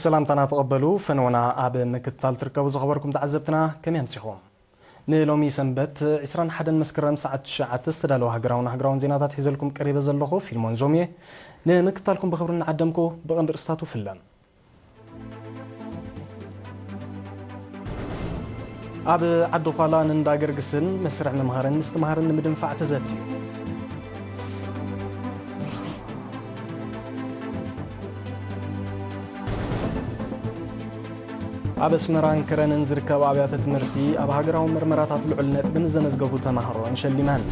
ሰላምታና ተቐበሉ። ፈነወና ኣብ ምክትታል ትርከቡ ዝኸበርኩም ተዓዘብትና ከመይ ኣምሲኹም? ንሎሚ ሰንበት ዕስራን ሓደን መስከረም ሰዓት ትሽዓተ ዝተዳለወ ሃገራውን ሃገራውን ዜናታት ሒዘልኩም ቀሪበ ዘለኹ ፊልሞን ዞምየ። ንምክትታልኩም ብኽብሪ እናዓደምኩ ብቐንዲ ርእስታቱ ፍለም። ኣብ ዓዲ ዃላ ንእንዳ ገርግስን መስርዕ ምምሃርን ምስትምሃርን ንምድንፋዕ ተዘትዩ። ኣብ ኣስመራን ከረንን ዝርከባ ኣብያተ ትምህርቲ ኣብ ሃገራዊ መርመራታት ልዑል ነጥቢ ንዘመዝገቡ ተማሃሮን ሸሊመን።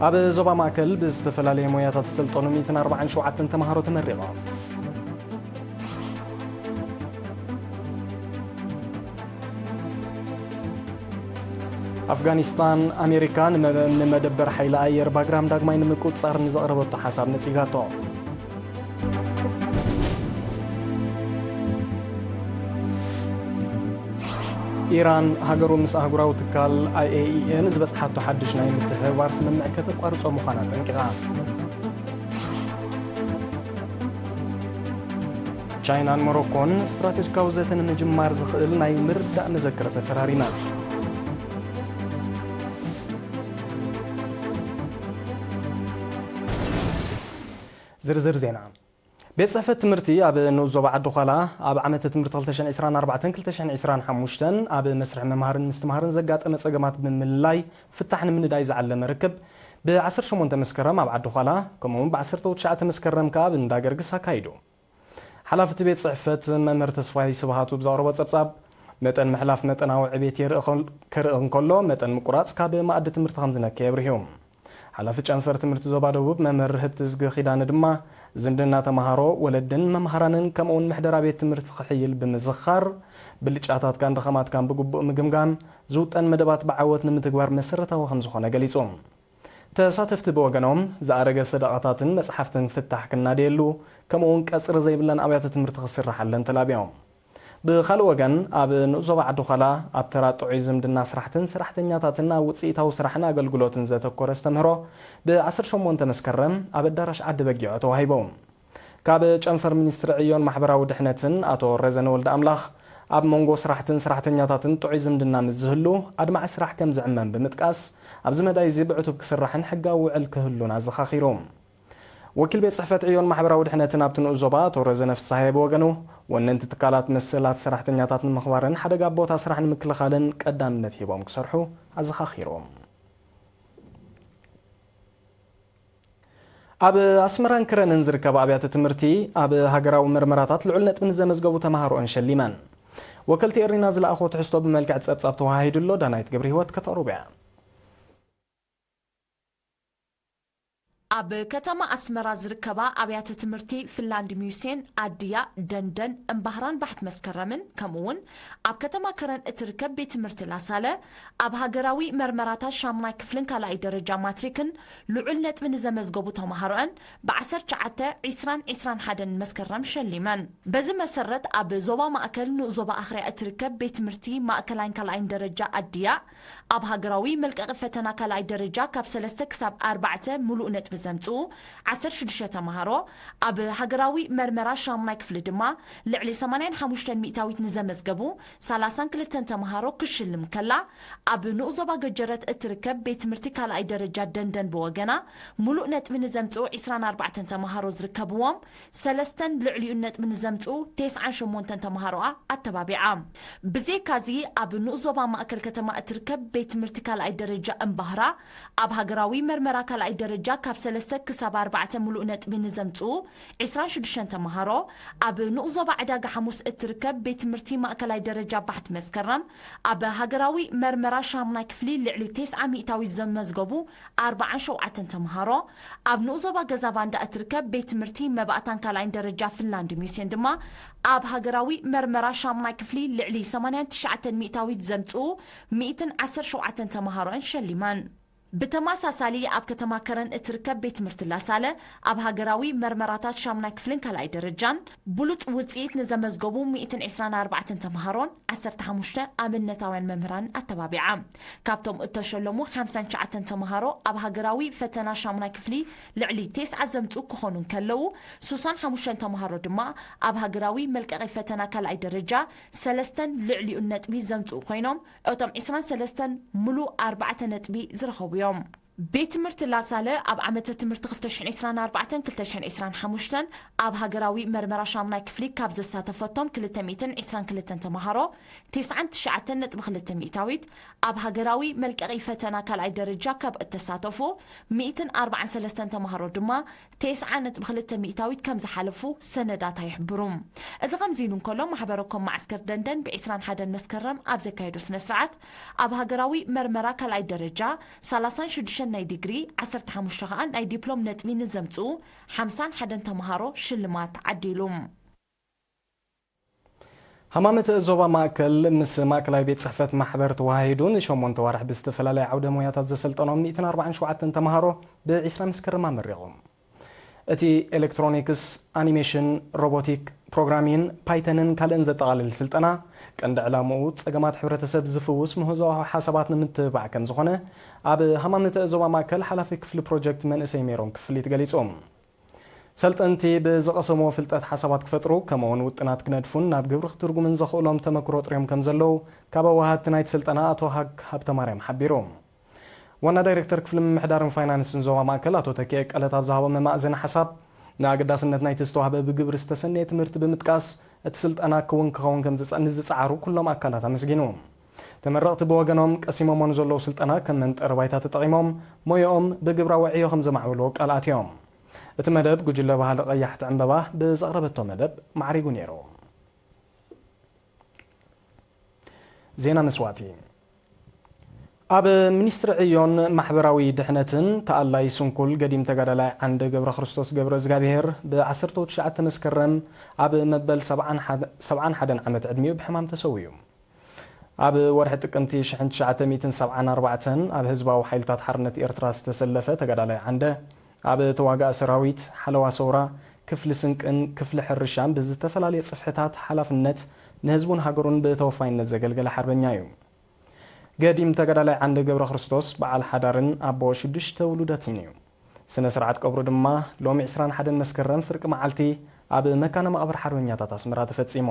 ኣብ ዞባ ማእከል ብዝተፈላለየ ሞያታት ዝሰልጠኑ ሚእትን ኣርባዓን ሸውዓተን ተማሃሮ ተመሪቖም። ኣፍጋኒስታን፣ ኣሜሪካ ንመ-፣ ንመደበር ሓይሊ ኣየር ባግራም ዳግማይ ንምቁጽጻር ንዘቕረበቶ ሓሳብ ነጺጋቶ። ኢራን፣ ሃገሩ ምስ ኣህጉራዊ ትካል ኣይ ኤ ኢ ኤ ንዝበጽሓቶ ሓድሽ ናይ ምትሕብባር ስምምዕ ከተቋርጾ ምዃና ኣጠንቂቓ። ቻይናን ሞሮኮን ስትራቴጂካዊ ዘተ ንምጅማር ዝኽእል ናይ ምርዳእ መዘክር ተፈራሪመን። ዝርዝር ዜና። ቤት ጽሕፈት ትምህርቲ ኣብ ንኡስ ዞባ ዓዲ ዃላ ኣብ ዓመተ ትምህርቲ ክልተ ሽሕን ዕስራን ኣርባዕተን ክልተ ሽሕን ዕስራን ሓሙሽተን ኣብ መስርሕ ምምሃርን ምስትምሃርን ዘጋጠመ ጸገማት ብምልላይ ፍታሕ ንምንዳይ ዝዓለመ ርክብ ብ ዓሰርተ ሸሞንተ መስከረም ኣብ ዓዲ ዃላ፣ ከምኡውን ብ ዓሰርተ ትሽዓተ መስከረም ከኣ ኣብ እንዳ ገርግስ ኣካይዱ። ሓላፊ እቲ ቤት ጽሕፈት መምህር ተስፋይ ስብሃቱ ብዘቕረቦ ጸብጻብ፣ መጠን ምሕላፍ መጠናዊ ዕቤት የርኢ ኸል-፣ ከርኢ እንከሎ፣ መጠን ምቁራጽ ካብ መኣዲ ትምህርቲ ከም ዝነከየ ኣብሪሁ። ሓላፊ ጨንፈር ትምህርቲ ዞባ ደቡብ መምህር ርህብትዝጊ ኪዳነ ድማ፣ ዝምድና ተማሃሮ፣ ወለድን መምሃራንን ከምኡውን ምሕደራ ቤት ትምህርቲ ክሕይል ብምዝኻር፣ ብልጫታትካን ድኸማትካን ብግቡእ ምግምጋም፣ ዝውጠን መደባት ብዓወት ንምትግባር መሰረታዊ ከም ዝኾነ ገሊጹ። ተሳተፍቲ ብወገኖም፣ ዝኣረገ ሰደቓታትን መጽሓፍትን ፍታሕ ክናደየሉ፣ ከምኡውን ቀጽሪ ዘይብለን ኣብያተ ትምህርቲ ክስርሓለን ተላብዮም። ብኻልእ ወገን፣ ኣብ ንኡስ ዞባ ዓዲ ዃላ፣ ኣብ ተራ ጥዑይ ዝምድና ስራሕትን ሰራሕተኛታትን ኣብ ውጽኢታዊ ስራሕን ኣገልግሎትን ዘተኮረ ኣስተምህሮ፣ ብ ዓሰርተ ሸሞንተ መስከረም ኣብ ኣዳራሽ ዓዲ በጊዖ ተዋሂቡ። ካብ ጨንፈር ሚኒስትሪ ዕዮን ማሕበራዊ ድሕነትን ኣቶ ረዘነ ወልደ ኣምላኽ፣ ኣብ መንጎ ስራሕትን ሰራሕተኛታትን ጥዑይ ዝምድና ምስ ዝህሉ፣ ኣድማዒ ስራሕ ከም ዝዕመም ብምጥቃስ፣ ኣብዚ መዳይ እዚ ብዕቱብ ክስራሕን ሕጋዊ ውዕል ክህሉን ኣዘኻኺሩ። ወኪል ቤት ጽሕፈት ዕዮን ማሕበራዊ ድሕነትን ኣብቲ ንኡስ ዞባ ኣቶ ረዘነ ፍስሃየ ብወገኑ፣ ወነንቲ ትካላት መሰላት ሰራሕተኛታት ንምኽባርን ሓደጋ ኣብ ቦታ ስራሕ ንምክልኻልን ቀዳምነት ሂቦም ክሰርሑ ኣዘኻኺሩ። ኣብ ኣስመራን ክረንን ዝርከባ ኣብያተ ትምህርቲ ኣብ ሃገራዊ መርመራታት ልዑል ነጥቢ ንዘመዝገቡ ተማሃሮኣን ሸሊመን። ወከልቲ ኤሪና ዝለኣኾ ትሕዝቶ ብመልክዕ ጸብጻብ ተዋሃሂዱ ኣሎ። ዳናይት ገብረ ህይወት ከተቕርቦ እያ። ኣብ ከተማ ኣስመራ ዝርከባ ኣብያተ ትምህርቲ ፊንላንድ ሚውሴን፣ ኣድያ፣ ደንደን፣ እምባህራን ባሕት መስከረምን፣ ከምኡውን ኣብ ከተማ ከረን እትርከብ ቤት ትምህርቲ ላሳለ፣ ኣብ ሃገራዊ መርመራታት ሻምናይ ክፍልን ካልኣይ ደረጃ ማትሪክን ልዑል ነጥቢ ንዘመዝገቡ ተማሃሮኣን ብዓሰርተ ትሽዓተ፣ ዕስራን ዕስራን ሓደን መስከረም ሸሊመን። በዚ መሰረት፣ ኣብ ዞባ ማእከል ንኡስ ዞባ ኣኽርያ እትርከብ ቤት ትምህርቲ ማእከላይን ካልኣይን ደረጃ ኣድያ፣ ኣብ ሃገራዊ መልቀቒ ፈተና ካልኣይ ደረጃ ካብ ሰለስተ ክሳብ ኣርባዕተ ምሉእ ነጥቢ ዘምጽኡ ዓሰርተ ሽዱሽተ ተማሃሮ፣ ኣብ ሃገራዊ መርመራ ሻሙናይ ክፍሊ ድማ ልዕሊ ሰማንያን ሓሙሽተን ሚእታዊት ንዘመዝገቡ ሰላሳን ክልተን ተማሃሮ ክሽልም ከላ፣ ኣብ ንኡስ ዞባ ገጀረት እትርከብ ቤት ትምህርቲ ካልኣይ ደረጃ ደንደን ብወገና ምሉእ ነጥቢ ንዘምጽኡ ዕስራን ኣርባዕተን ተማሃሮ ዝርከብዎም፣ ሰለስተን ልዕሊኡን ነጥቢ ንዘምጽኡ ተስዓን ሸሞንተን ተማሃሮኣ ኣተባቢዓ። ብዘይካዚ፣ ኣብ ንኡስ ዞባ ማእከል ከተማ እትርከብ ቤት ትምህርቲ ካልኣይ ደረጃ እምባህራ፣ ኣብ ሃገራዊ መርመራ ካልኣይ ደረጃ ካብ ሰለስተ ክሳብ ኣርባዕተ ምሉእ ነጥቢ ንዘምጽኡ ዕስራን ሽዱሽተን ተማሃሮ፣ ኣብ ንኡስ ዞባ ዕዳጋ ሓሙስ እትርከብ ቤት ትምህርቲ ማእከላይ ደረጃ ባሕቲ መስከረም፣ ኣብ ሃገራዊ መርመራ ሻሙናይ ክፍሊ ልዕሊ ተስዓ ሚእታዊት ዘመዝገቡ ኣርባዓን ሸውዓተን ተምሃሮ፣ ኣብ ንኡስ ዞባ ገዛ ባንዳ እትርከብ ቤት ትምህርቲ መባእታን ካልኣይን ደረጃ ፊንላንድ ሚስዮን ድማ፣ ኣብ ሃገራዊ መርመራ ሻሙናይ ክፍሊ ልዕሊ ሰማንያን ትሽዓተን ሚእታዊት ዘምጽኡ ሚእትን ዓሰርተ ሸውዓተን ተምሃሮኣን ሸሊመን። ብተመሳሳሊ ኣብ ከተማ ከረን እትርከብ ቤት ትምህርቲ ላሳለ ኣብ ሃገራዊ መርመራታት ሻምናይ ክፍልን ካልኣይ ደረጃን ብሉጽ ውጽኢት ንዘመዝገቡ ሚእትን ዕስራን ኣርባዕተን ተምሃሮን ዓሰርተ ሓሙሽተ ኣብነታውያን መምህራን ኣተባቢዓ። ካብቶም እተሸለሙ ሓምሳን ትሽዓተን ተምሃሮ ኣብ ሃገራዊ ፈተና ሻምናይ ክፍሊ ልዕሊ ተስዓ ዘምጽኡ ክኾኑ እንከለዉ፣ ሱሳን ሓሙሽተን ተምሃሮ ድማ ኣብ ሃገራዊ መልቀቒ ፈተና ካልኣይ ደረጃ ሰለስተን ልዕሊኡን ነጥቢ ዘምጽኡ ኮይኖም፣ እቶም ዕስራን ሰለስተን ምሉእ ኣርባዕተ ነጥቢ ዝረኸቡ እዮም። ቤት ትምህርቲ ላሳለ ኣብ ዓመተ ትምህርቲ ክልተ ሽሕን ዕስራን ኣርባዕተን ክልተ ሽሕን ዕስራን ሓሙሽተን ኣብ ሃገራዊ መርመራ ሻምናይ ክፍሊ ካብ ዘሳተፈቶም ክልተ ሚእትን ዕስራን ክልተን ተምሃሮ ተስዓን ትሽዓተን ነጥቢ ክልተ ሚእታዊት፣ ኣብ ሃገራዊ መልቀቒ ፈተና ካልኣይ ደረጃ ካብ እተሳተፉ ሚእትን ኣርባዓን ሰለስተን ተምሃሮ ድማ ተስዓ ነጥቢ ክልተ ሚእታዊት ከም ዝሓለፉ ሰነዳት ይሕብሩ። እዚ ከምዚ ኢሉ እንከሎ፣ ማሕበረ ኮም ማዕስከር ደንደን ብዕስራን ሓደን መስከረም ኣብ ዘካየዶ ስነ ስርዓት፣ ኣብ ሃገራዊ መርመራ ካልኣይ ደረጃ ሰላሳን ሽዱሽተን ናይ ዲግሪ፣ ዓሰርተ ሓሙሽተ ከኣ ናይ ዲፕሎም ነጥቢ ንዘምጽኡ ሓምሳን ሓደን ተምሃሮ ሽልማት ዓዲሉ። ሃማመተ ዞባ ማእከል ምስ ማእከላይ ቤት ጽሕፈት ማሕበር ተዋሃሂዱ ንሸሞንተ ዋርሕ ብዝተፈላለየ ዓውደ ሞያታት ዘሰልጠኖም ሚእትን ኣርባዓን ሸውዓተን ተምሃሮ ብዕስራ መስከረም ኣመሪቖም። እቲ ኤሌክትሮኒክስ፣ ኣኒሜሽን፣ ሮቦቲክ፣ ፕሮግራሚን፣ ፓይተንን ካልእን ዘጠቓልል ስልጠና፣ ቀንዲ ዕላምኡ ጸገማት ሕብረተሰብ ዝፍውስ ምህዞ ሓሳባት ንምትብባዕ ከም ዝኾነ፣ ኣብ ሃማመተ ዞባ ማእከል ሓላፊ ክፍሊ ፕሮጀክት መንእሰይ ሜሮን ክፍሊት ገሊጹ። ሰልጠንቲ ብዝቐሰምዎ ፍልጠት ሓሳባት ክፈጥሩ፣ ከምኡውን ውጥናት ክነድፉን ናብ ግብሪ ክትርጉምን ዘኽእሎም ተመክሮ ጥርዮም ከም ዘለዉ፣ ካብ ኣወሃድቲ ናይቲ ስልጠና ኣቶ ሃግ ሃብተማርያም ሓቢሩ። ዋና ዳይሬክተር ክፍሊ ምምሕዳርን ፋይናንስን ዞባ ማእከል ኣቶ ተኪኤ ቀለት ኣብ ዝሃቦ መማእዘኒ ሓሳብ፣ ንኣገዳስነት ናይቲ ዝተዋህበ ብግብሪ ዝተሰነየ ትምህርቲ ብምጥቃስ፣ እቲ ስልጠና ክውን ክኸውን ከም ዝጸ-፣ ንዝጸዓሩ ኩሎም ኣካላት ኣመስጊኑ። ተመረቕቲ ብወገኖም፣ ቀሲሞሞ ንዘለዉ ስልጠና ከም መንጠሪ ባይታ ተጠቒሞም፣ ሞያኦም ብግብራዊ ዕዮ ከም ዘማዕብልዎ ቃል ኣትዮም። እቲ መደብ፣ ጉጅለ ባህሊ ቀያሕቲ ዕምበባ ብዘቕረበቶ መደብ ማዕሪጉ ነይሩ። ዜና መስዋእቲ። ኣብ ሚኒስትሪ ዕዮን ማሕበራዊ ድሕነትን ተኣላይ ስንኩል ገዲም ተጋዳላይ ዓንደ ገብረ ክርስቶስ ገብረ እግዚኣብሔር ብ ዓሰርተ ትሽዓተ መስከረም ኣብ መበል ሰብዓን ሓደን ዓመት ዕድሚኡ ብሕማም ተሰዊኡ። ኣብ ወርሒ ጥቅምቲ ሽሕን ትሽዓተ ሚእትን ሰብዓን ኣርባዕተን ኣብ ህዝባዊ ሓይልታት ሓርነት ኤርትራ ዝተሰለፈ ተጋዳላይ ዓንደ፣ ኣብ ተዋጋኢ ሰራዊት፣ ሓለዋ ሰውራ፣ ክፍሊ ስንቅን ክፍሊ ሕርሻን ብዝተፈላለየ ጽፍሕታት ሓላፍነት ንህዝቡን ሃገሩን ብተወፋይነት ዘገልገለ ሓርበኛ እዩ። ገዲም ተጋዳላይ ዓንደ ገብረ ክርስቶስ በዓል ሓዳርን ኣቦ ሽዱሽተ ውሉዳትን እዩ። ስነ ስርዓት ቀብሩ ድማ ሎሚ ዕስራን ሓደን መስከረም ፍርቂ መዓልቲ ኣብ መካነ መቓብር ሓርበኛታት ኣስመራ ተፈጺሙ።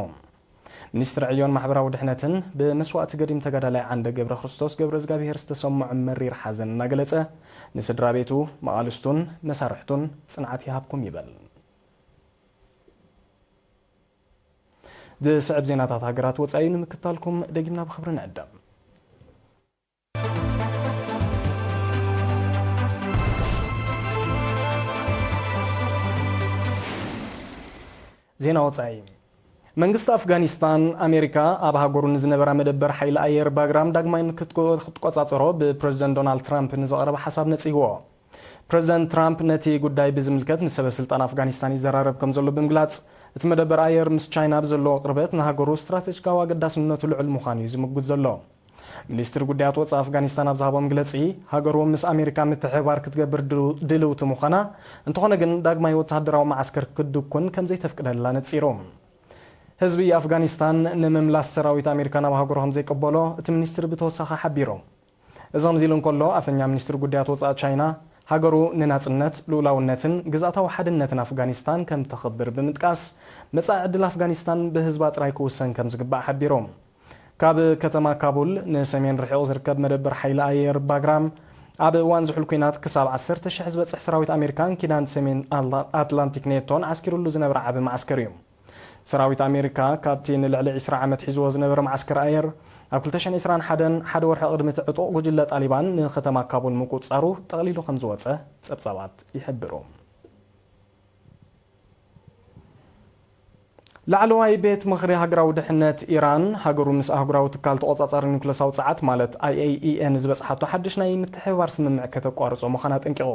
ሚኒስትሪ ዕዮን ማሕበራዊ ድሕነትን ብመስዋእቲ ገዲም ተጋዳላይ ዓንደ ገብረ ክርስቶስ ገብረ እግዚኣብሔር ዝተሰምዖ መሪር ሓዘን እናገለጸ፣ ንስድራ ቤቱ፣ መቓልስቱን መሳርሕቱን ጽንዓት ይሃብኩም ይበል። ዝስዕብ ዜናታት ሃገራት ወጻኢ ንምክታልኩም ደጊምና ብኽብሪ ንዕደም። ዜና ወጻኢ። መንግስቲ ኣፍጋኒስታን፣ ኣሜሪካ ኣብ ሃገሩ ንዝነበራ መደበር ሓይሊ ኣየር ባግራም ዳግማይ ንክትቆ-፣ ክትቆጻጸሮ ብፕረዚደንት ዶናልድ ትራምፕ ንዘቕረበ ሓሳብ ነጺግዎ። ፕረዚደንት ትራምፕ ነቲ ጉዳይ ብዝምልከት ምስ ሰበ ስልጣን ኣፍጋኒስታን ይዘራረብ ከም ዘሎ ብምግላጽ፣ እቲ መደበር ኣየር ምስ ቻይና ብዘለዎ ቅርበት ንሃገሩ ስትራቴጂካዊ ኣገዳስነቱ ልዑል ምዃኑ እዩ ዝምጉት ዘሎ። ሚኒስትሪ ጉዳያት ወጻኢ ኣፍጋኒስታን ኣብ ዝሃቦ መግለጺ፣ ሃገሩ ምስ ኣሜሪካ ምትሕብባር ክትገብር ድሉ-፣ ድልውቲ ምዃና፣ እንተኾነ ግን ዳግማይ ወተሃደራዊ መዓስከር ክትድኩን ከም ዘይተፍቅደላ ነጺሩ። ህዝቢ ኣፍጋኒስታን ንምምላስ ሰራዊት ኣሜሪካ ናብ ሃገሩ ከም ዘይቀበሎ እቲ ሚኒስትሪ ብተወሳኺ ሓቢሩ። እዚ ከምዚ ኢሉ እንከሎ፣ ኣፈኛ ሚኒስትሪ ጉዳያት ወጻኢ ቻይና፣ ሃገሩ ንናጽነት፣ ልኡላውነትን ግዝኣታዊ ሓድነትን ኣፍጋኒስታን ከም ተኽብር ብምጥቃስ፣ መጻኢ ዕድል ኣፍጋኒስታን ብህዝባ ጥራይ ክውሰን ከም ዝግባእ ሓቢሩ። ካብ ከተማ ካቡል ንሰሜን ርሒቑ ዝርከብ መደበር ሓይሊ ኣየር ባግራም፣ ኣብ እዋን ዝሑል ኲናት ክሳብ ዓሰርተ ሽሕ ዝበጽሕ ሰራዊት ኣሜሪካን ኪዳን ሰሜን ኣትላ-፣ ኣትላንቲክ ኔቶን ዓስኪሩሉ ዝነበረ ዓቢ መዓስከር እዩ። ሰራዊት ኣሜሪካ ካብቲ ንልዕሊ ዕስራ ዓመት ሒዝዎ ዝነበረ መዓስከር ኣየር፣ ኣብ ክልተ ሽሕን ዕስራን ሓደን ሓደ ወርሒ ቅድሚ እቲ ዕጡቕ ጉጅለ ጣሊባን ንከተማ ካቡል ምቁጽጻሩ ጠቕሊሉ ከም ዝወጸ ጸብጻባት ይሕብሩ። ላዕለዋይ ቤት ምኽሪ ሃገራዊ ድሕነት ኢራን፣ ሃገሩ ምስ ኣህጉራዊ ትካል ተቖጻጻሪ ኒኩለሳዊ ጸዓት ማለት ኣይ ኤ ኢ ኤ ንዝበጽሓቶ ሓድሽ ናይ ምትሕብባር ስምምዕ ከተቋርጾ ምዃና ኣጠንቂቑ።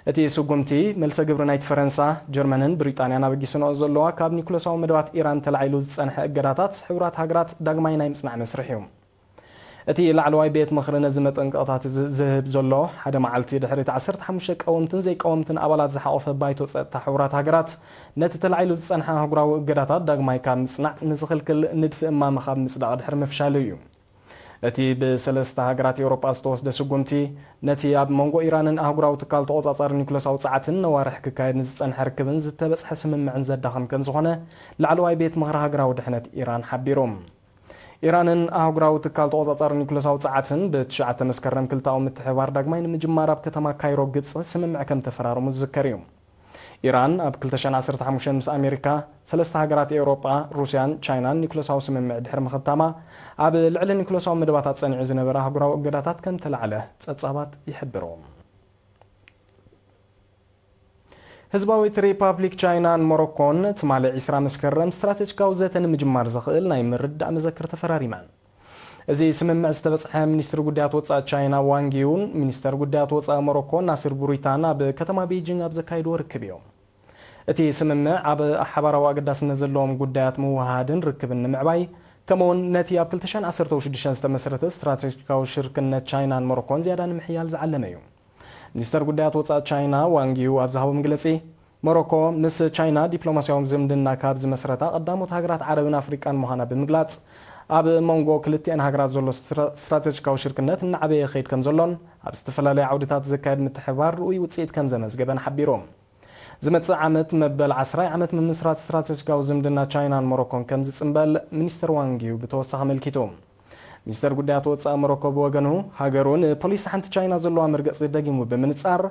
እቲ ስጉምቲ፣ መልሰ ግብሪ ናይቲ ፈረንሳ፣ ጀርመንን ብሪጣንያን ኣበጊሰንኦ ዘለዋ ካብ ኒኩለሳዊ መደባት ኢራን ተላዒሉ ዝጸንሐ እገዳታት ሕቡራት ሃገራት ዳግማይ ናይ ምጽናዕ መስርሕ እዩ። እቲ ላዕለዋይ ቤት ምኽሪ ነዚ መጠንቀቕታት እዚ ዝህብ ዘሎ፣ ሓደ መዓልቲ ድሕሪ እቲ ዓሰርተ ሓሙሽተ ቀወምትን ዘይቀወምትን ኣባላት ዝሓቖፈ ባይቶ ጸጥታ ሕቡራት ሃገራት ነቲ ተላዒሉ ዝጸንሐ ኣህጉራዊ እገዳታት ዳግማይ ካብ ምጽናዕ ንዝኽልክል ንድፊ እማመ ካብ ምጽዳቕ ድሕሪ ምፍሻሉ እዩ። እቲ ብሰለስተ ሃገራት ኤውሮጳ ዝተወስደ ስጉምቲ፣ ነቲ ኣብ መንጎ ኢራንን ኣህጉራዊ ትካል ተቖጻጻሪ ኒኩለሳዊ ጸዓትን ነዋርሕ ክካየድ ንዝጸንሐ ርክብን ዝተበጽሐ ስምምዕን ዘዳኸም ከም ዝኾነ ላዕለዋይ ቤት ምኽሪ ሃገራዊ ድሕነት ኢራን ሓቢሩ። ኢራንን ኣህጉራዊ ትካል ተቖጻጻሪ ኒኩለሳዊ ጸዓትን ብትሽዓተ መስከረም ክልተኣዊ ምትሕብባር ዳግማይ ንምጅማር ኣብ ከተማ ካይሮ ግብጺ ስምምዕ ከም ተፈራረሙ ዝዝከር እዩ። ኢራን ኣብ ክልተ ሽሕን ዓሰርተ ሓሙሽተን ምስ ኣሜሪካ፣ ሰለስተ ሃገራት ኤውሮጳ፣ ሩስያን ቻይናን ኒኩለሳዊ ስምምዕ ድሕሪ ምኽታማ፣ ኣብ ልዕሊ ኒኩለሳዊ መደባታት ጸኒዑ ዝነበረ ኣህጉራዊ እገዳታት ከም ተላዕለ ጸብጻባት ይሕብሩ። ህዝባዊት ሪፓብሊክ ቻይናን ሞሮኮን ትማሊ ዕስራ መስከረም ስትራቴጂካዊ ዘተ ንምጅማር ዘኽእል ናይ ምርድዳእ መዘክር ተፈራሪመን። እዚ ስምምዕ ዝተበጽሐ ሚኒስትሪ ጉዳያት ወጻኢ ቻይና ዋንግ ዩን ሚኒስተር ጉዳያት ወጻኢ ሞሮኮ ናስር ቡሪታን ኣብ ከተማ ቤጂንግ ኣብ ዘካየድዎ ርክብ እዩ። እቲ ስምምዕ ኣብ ሓባራዊ ኣገዳስነት ዘለዎም ጉዳያት ምውህሃድን ርክብን ንምዕባይ፣ ከምኡውን ነቲ ኣብ ክልተ ሽሕን ዓሰርተ ሽዱሽተን ዝተመስረተ ስትራቴጂካዊ ሽርክነት ቻይናን ሞሮኮን ዝያዳ ንምሕያል ዝዓለመ እዩ። ሚኒስተር ጉዳያት ወጻኢ ቻይና ዋንግ ዩ ኣብ ዝሃቦ መግለጺ፣ ሞሮኮ ምስ ቻይና ዲፕሎማስያዊ ዝምድና ካብ ዝመስረታ ቀዳሞት ሃገራት ዓረብን ኣፍሪቃን ምዃና ብምግላጽ፣ ኣብ መንጎ ክልቲኣን ሃገራት ዘሎ ስትራ-፣ ስትራቴጂካዊ ሽርክነት እናዓበየ ይኸይድ ከም ዘሎን ኣብ ዝተፈላለዩ ዓውድታት ዝካየድ ምትሕብባር ርኡይ ውጽኢት ከም ዘመዝገበን ሓቢሩ። ዝመጽእ ዓመት መበል ዓስራይ ዓመት ምምስራት ስትራቴጂካዊ ዝምድና ቻይናን ሞሮኮን ከም ዝጽንበል ሚኒስተር ዋንግ ዩ ብተወሳኺ ኣመልኪቱ። ሚኒስተር ጉዳያት ወጻኢ ሞሮኮ ብወገኑ፣ ሃገሩ ንፖሊሲ ሓንቲ ቻይና ዘለዋ መርገጺ ደጊሙ ብምንጻር፣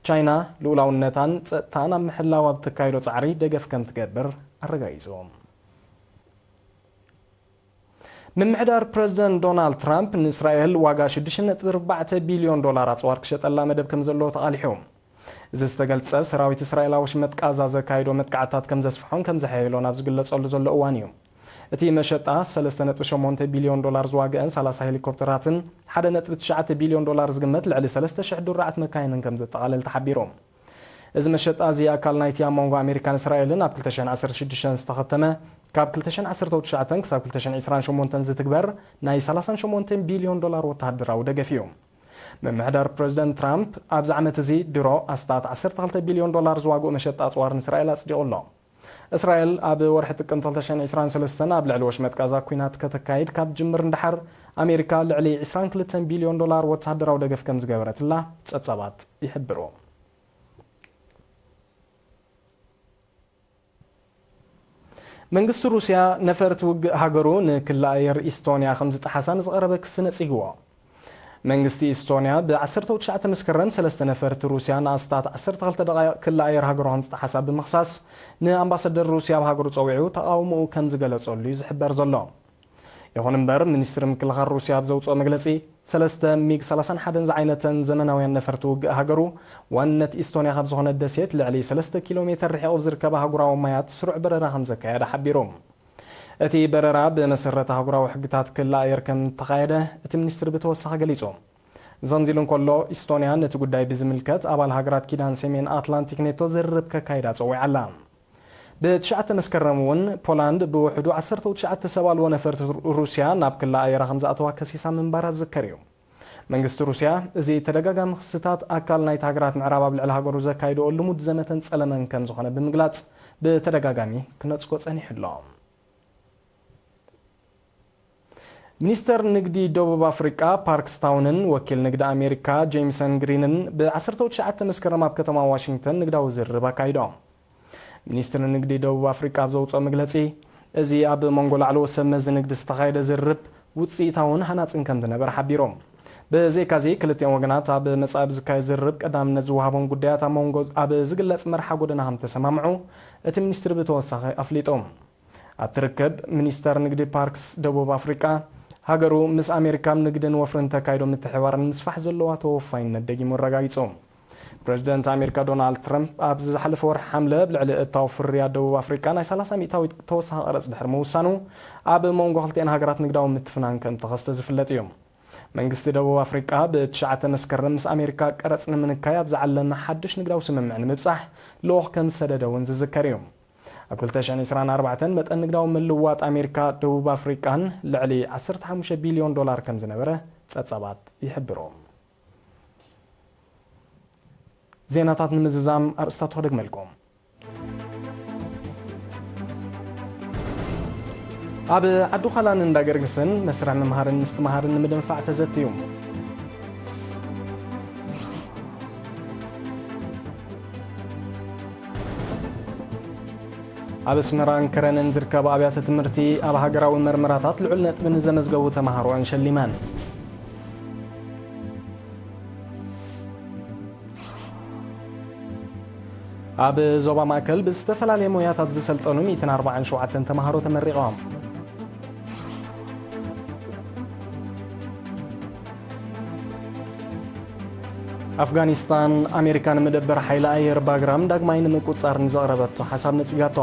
ቻይና ልኡላውነታን ጸጥታን ኣብ ምሕላው ኣብ እተካይዶ ጻዕሪ ደገፍ ከም ትገብር ኣረጋጊጹ። ምምሕዳር ፕረዚደንት ዶናልድ ትራምፕ ንእስራኤል ዋጋ ሽዱሽተ ነጥቢ ኣርባዕተ ቢልዮን ዶላር ኣጽዋር ክሸጠላ መደብ ከም ዘለዎ ተቓሊሑ። እዚ ዝተገልጸ፣ ሰራዊት እስራኤል ኣብ ወሽመጥ ቃዛ ዘካይዶ መጥቃዕትታት ከም ዘስፍሖን ከም ዘሐየሎን ኣብ ዝግለጸሉ ዘሎ እዋን እዩ። እቲ መሸጣ ሰለስተ ነጥቢ ሸሞንተ ቢልዮን ዶላር ዝዋግአን ሰላሳ ሄሊኮፕተራትን ሓደ ነጥቢ ትሽዓተ ቢልዮን ዶላር ዝግመት ልዕሊ ሰለስተ ሽሕ ዱራዓት መካይንን ከም ዘጠቓልል ተሓቢሩ። እዚ መሸጣ እዚ ኣካል ናይቲ ኣብ መንጎ ኣሜሪካን እስራኤልን ኣብ ክልተ ሽሕን ዓሰርተ ሽዱሽተን ዝተኸተመ፣ ካብ ክልተ ሽሕን ዓሰርተ ትሽዓተን ክሳብ ክልተ ሽሕን ዕስራን ሸሞንተን ዝትግበር ናይ ሰላሳን ሸሞንተን ቢልዮን ዶላር ወተሃደራዊ ደገፍ እዩ። ምምሕዳር ፕረዚደንት ትራምፕ ኣብዚ ዓመት እዚ ድሮ ኣስታት ዓሰርተ ክልተ ቢልዮን ዶላር ዝዋግኡ መሸጣ ኣጽዋር ንእስራኤል ኣጽዲቑ ኣሎ። እስራኤል ኣብ ወርሒ ጥቅምቲ ክልተ ሽሕን ዕስራን ሰለስተን ኣብ ልዕሊ ወሽመጥ ጋዛ ኲናት ከተካይድ ካብ ትጅምር ንደሓር፣ ኣሜሪካ ልዕሊ ዕስራን ክልተን ቢልዮን ዶላር ወተሃደራዊ ደገፍ ከም ዝገበረትላ ጸብጻባት ይሕብሩ። መንግስቲ ሩስያ ነፈርቲ ውግእ ሃገሩ ንክሊ ኣየር ኢስቶንያ ከም ዝጠሓሳ ንዝቐረበ ክሲ ነጺግዎ። መንግስቲ ኢስቶንያ ብ ዓሰርተ ትሽዓተ መስከረም ሰለስተ ነፈርቲ ሩስያ ንኣስታት ዓሰርተ ክልተ ደቓይቕ ክሊ ኣየር ሃገሩ ከም ዝጠሓሳ ብምኽሳስ፣ ንኣምባሳደር ሩስያ ኣብ ሃገሩ ጸዊዑ ተቓውሞኡ ከም ዝገለጸሉ እዩ ዝሕበር ዘሎ። ይኹን እምበር፣ ሚኒስትሪ ምክልኻል ሩስያ ኣብ ዘውጽኦ መግለጺ፣ ሰለስተ ሚግ ሰላሳን ሓደን ዝዓይነተን ዘመናውያን ነፈርቲ ውግእ ሃገሩ ዋንነት ኢስቶንያ ካብ ዝኾነ ደሴት ልዕሊ ሰለስተ ኪሎ ሜተር ርሒቑ ኣብ ዝርከባ ኣህጉራዊ ማያት ስሩዕ በረራ ከም ዘካየደ ሓቢሩ። እቲ በረራ ብመሰረት ኣህጉራዊ ሕግታት ክሊ ኣየር ከም እተኻየደ እቲ ሚኒስትሪ ብተወሳኺ ገሊጹ። እዚ ከምዚ ኢሉ እንከሎ፣ ኢስቶንያ ነቲ ጉዳይ ብዝምልከት ኣባል ሃገራት ኪዳን ሰሜን ኣትላንቲክ ኔቶ ዝርርብ ከካይዳ ጸዊዓ ኣላ። ብትሽዓተ መስከረም እውን ፖላንድ ብውሕዱ ዓሰርተ ትሽዓተ ሰብ ኣልቦ ነፈርቲ ሩስያ ናብ ክሊ ኣየራ ከም ዝኣተዋ ከሲሳ ምንባራ ዝዝከር እዩ። መንግስቲ ሩስያ እዚ ተደጋጋሚ ክስታት ኣካል ናይቲ ሃገራት ምዕራብ ኣብ ልዕሊ ሃገሩ ዘካይድኦ ልሙድ ዘመተን ጸለመን ከም ዝኾነ ብምግላጽ ብተደጋጋሚ ክነጽጎ ጸኒሑ ኣሎ። ሚኒስተር ንግዲ ደቡብ ኣፍሪቃ ፓርክ ስታውንን ወኪል ንግዲ ኣሜሪካ ጄምሰን ግሪንን ብ ዓሰርተ ትሽዓተ መስከረም ኣብ ከተማ ዋሽንግተን ንግዳዊ ዝርርብ ኣካይዶም። ሚኒስትሪ ንግዲ ደቡብ ኣፍሪቃ ኣብ ዘውፅኦ መግለፂ፣ እዚ ኣብ መንጎ ላዕለዎት ሰብ መዚ ንግዲ ዝተኻየደ ዝርርብ ውፅኢታውን ሃናፅን ከም ዝነበረ ሓቢሮም። ብዘይካዚ፣ ክልቲኦም ወገናት ኣብ መጻኢ ብዝካየድ ዝርርብ ቀዳምነት ዝወሃቦም ጉዳያት ኣብ መንጎ ኣብ ዝግለጽ መርሓ ጎደና ከም ተሰማምዑ እቲ ሚኒስትሪ ብተወሳኺ ኣፍሊጡ። ኣብቲ ርክብ፣ ሚኒስተር ንግዲ ፓርክስ ደቡብ ኣፍሪቃ፣ ሃገሩ ምስ ኣሜሪካ ኣብ ንግድን ወፍርን ተካይዶ ምትሕብባር ንምስፋሕ ዘለዋ ተወፋይነት ደጊሙ ኣረጋጊጹ። ፕረዚደንት ኣሜሪካ ዶናልድ ትራምፕ ኣብ ዝሓለፈ ወርሒ ሓምለ ኣብ ልዕሊ እታው ፍርያት ደቡብ ኣፍሪቃ ናይ ሰላሳ ሚእታዊት ተወሳኺ ቀረጽ ድሕሪ ምውሳኑ፣ ኣብ መንጎ ክልቲኣን ሃገራት ንግዳዊ ምትፍናን ከም ተኸስተ ዝፍለጥ እዩ። መንግስቲ ደቡብ ኣፍሪቃ ብትሽዓተ መስከረም ምስ ኣሜሪካ ቀረጽ ንምንካይ ኣብ ዝዓለመ ሓድሽ ንግዳዊ ስምምዕ ንምብጻሕ ልኡኽ ከም ዝሰደደ እውን ዝዝከር እዩ። ኣብ ክልተ ሽሕን ዕስራን ኣርባዕተን መጠን ንግዳዊ ምልውዋጥ ኣሜሪካ ደቡብ ኣፍሪቃን ልዕሊ ዓሰርተ ሓሙሽተ ቢልዮን ዶላር ከም ዝነበረ ጸብጻባት ይሕብሩ። ዜናታት ንምዝዛም ኣርእስታቱ ከደግመልኩም። ኣብ ዓዲ ዃላን እንዳ ገርግስን መስርሕ ምምሃርን ምስትምሃርን ንምድንፋዕ ተዘትዩ። ኣብ ኣስመራን ከረንን ዝርከባ ኣብያተ ትምህርቲ ኣብ ሃገራዊ መርመራታት ልዑል ነጥቢ ንዘመዝገቡ ተማሃሮኣን ሸሊመን። ኣብ ዞባ ማእከል ብዝተፈላለየ ሞያታት ዝሰልጠኑ ሚእትን ኣርባዓን ሸውዓተን ተማሃሮ ተመሪቖም። ኣፍጋኒስታን፣ ኣሜሪካ ንመደበር ሓይሊ ኣየር ባግራም ዳግማይ ንምቁጽጻር ንዘቕረበቶ ሓሳብ ነጺጋቶ።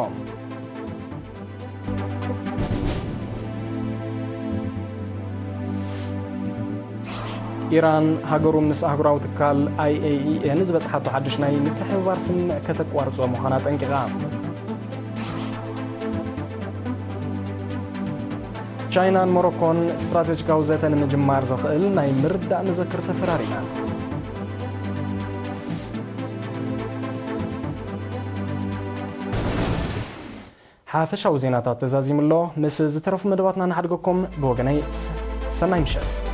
ኢራን፣ ሃገሩ ምስ ኣህጉራዊ ትካል ኣይ ኤ ኢ ኤ ንዝበጽሓቶ ሓድሽ ናይ ምትሕብባር ስምምዕ ከተቋርጾ ምዃና ኣጠንቂቓ። ቻይናን ሞሮኮን ስትራቴጂካዊ ዘተ ንምጅማር ዘኽእል ናይ ምርዳእ መዘክር ተፈራሪመን። ሓፈሻዊ ዜናታት ተዛዚሙ ኣሎ። ምስ ዝተረፉ መደባትና ንሓድገኩም። ብወገነይ ሰናይ ምሸት።